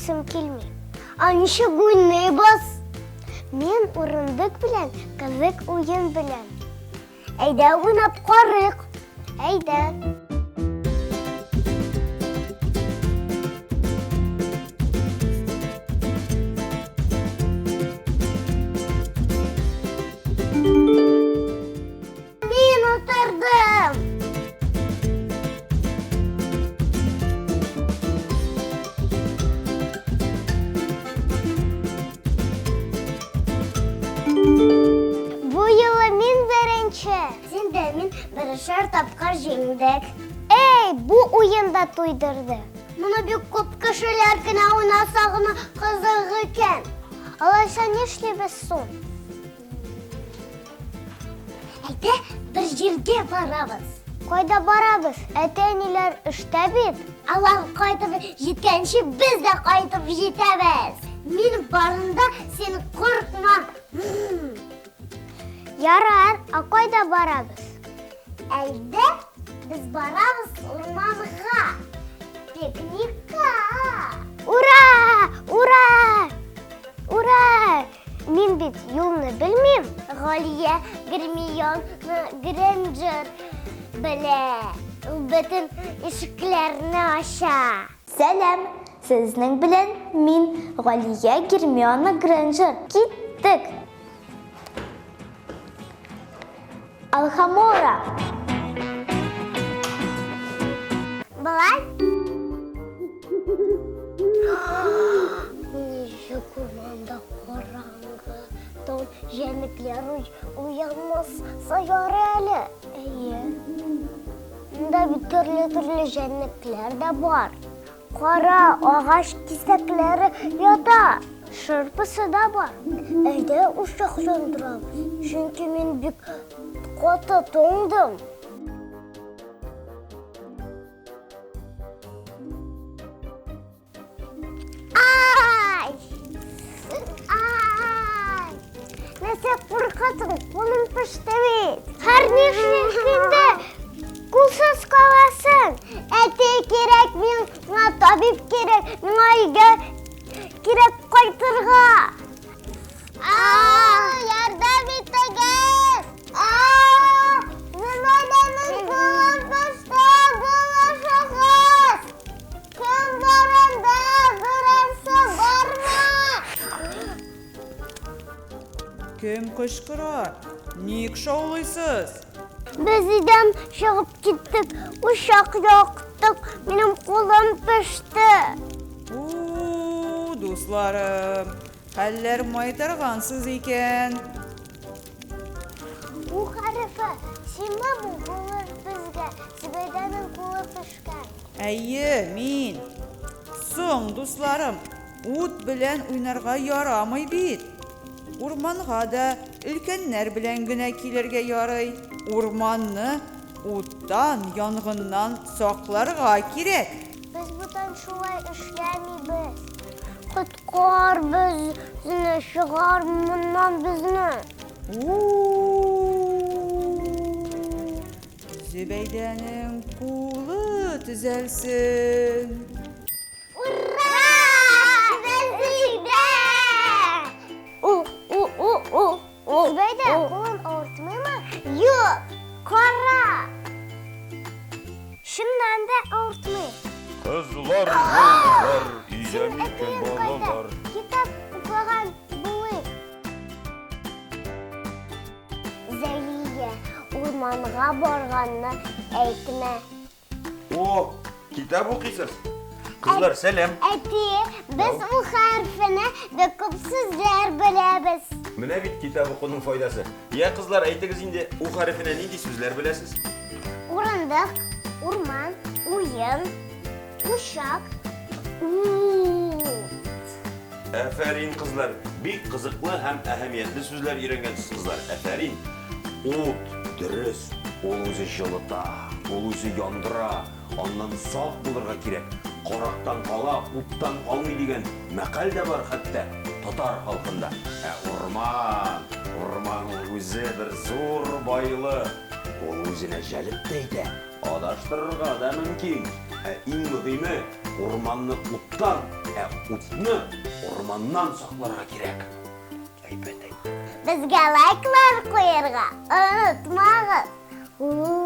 уйныйсым килми. Ә ничек уйныйбыз? Мин урындык белән кызык уен беләм. Әйдә уйнап карыйк. Әйдә. Мин утырдым. Бу юлы мин беренче. Син дә мин берешәр тапкыр җиңдек. Эй, бу уен да туйдырды. Моны бик күп кешеләр генә уйнаса гына кызык икән. Алайса нишлибез соң? Әйдә, бер җиргә барабыз. Кайда барабыз? Әти-әниләр эштә бит. Алар кайтып җиткәнче без дә кайтып җитәбез. Мин барында син куркма. Ярар, ә кайда барабыз? Әйдә, без барабыз урманга. Пикникка. Ура! Ура! Ура! Мин бит юлны белмим. Галия Гермиона Грэнджер белә. Ул бөтен ишекләрне ача. Сәлам! Сезнең белән мин, Галия Гермиона Грэнджер. Киттек! Алхамора! Болай? Ничек урманда караңгы, тон җәнлекләр уянмаса ярый әле. Әйе. Монда бит төрле-төрле җәнлекләр дә бар. Кара агач кисәкләре ята. Шырпысы да бар. Әйдә учак яндырабыз. Чөнки мин бик каты туңдым. Ай! Ай! Нәрсә куркасың? Кулым пеште бит. Һәр нишләгәндә кулсыз каласың. Әти кирәк, миңа табиб кирәк, миңа өйгә кирәк кайтырга. Ярдәм итегез! Зөбәйдәнең кулы пеште, булышыгыз! Кем бар анда? Берәрсе бармы? Кем кычкыра? Ник шаулыйсыз? Без өйдән чыгып киттек, учак яктык, минем кулым пеште. У, дусларым, хәлләр майтаргансыз икән. У хәрефе, синме бу булыр безгә? Зөбәйдәнең кулы пешкән. Әйе, мин. Соң, дусларым, ут белән уйнарга ярамый бит. Урманга да өлкәннәр белән генә килергә ярый. Урманны уттан, янгыннан сакларга кирәк. Без бүтән шулай эшләмибез. Коткар безне, чыгар моннан безне. У-у-у! Зөбәйдәнең кулы төзәлсен. Ура! Зөбәйдә! У-у-у-у! Зөбәйдә, кулың авыртмыймы? Юк, кара! Чыннан да авыртмый. Кызлар, малайлар, өйдә Синең микән әтиең кайда? балалар? Китап укыган булыйк. Зәлия, урманга барганны әйтмә. О, китап укыйсыз? Кызлар, сәлам. Әти, без у хәрефенә бик күп сүзләр беләбез. Менә бит китап укуның файдасы. Я, кызлар, әйтегез инде, у хәрефенә нинди сүзләр беләсез? Урындык, урман, уен, кочак, ут. Әфәрин, кызлар! Бик кызыклы һәм әһәмиятле сүзләр өйрәнгәнсез, кызлар. Әфәрин! Ут, дөрес, ул үзе җылыта, ул үзе яндыра, аннан сак булырга кирәк. Карактан кала, уттан калмый дигән мәкаль дә бар хәтта татар халкында. Ә урман, урман ул үзе бер зур байлык. Ул үзенә җәлеп тә итә, адаштырырга да мөмкин. Ә иң мөһиме, Урманны уттан, ә утны урманнан сакларга кирәк. Әйбәт әйттең. Безгә лайклар куярга онытмагыз. У-у-у.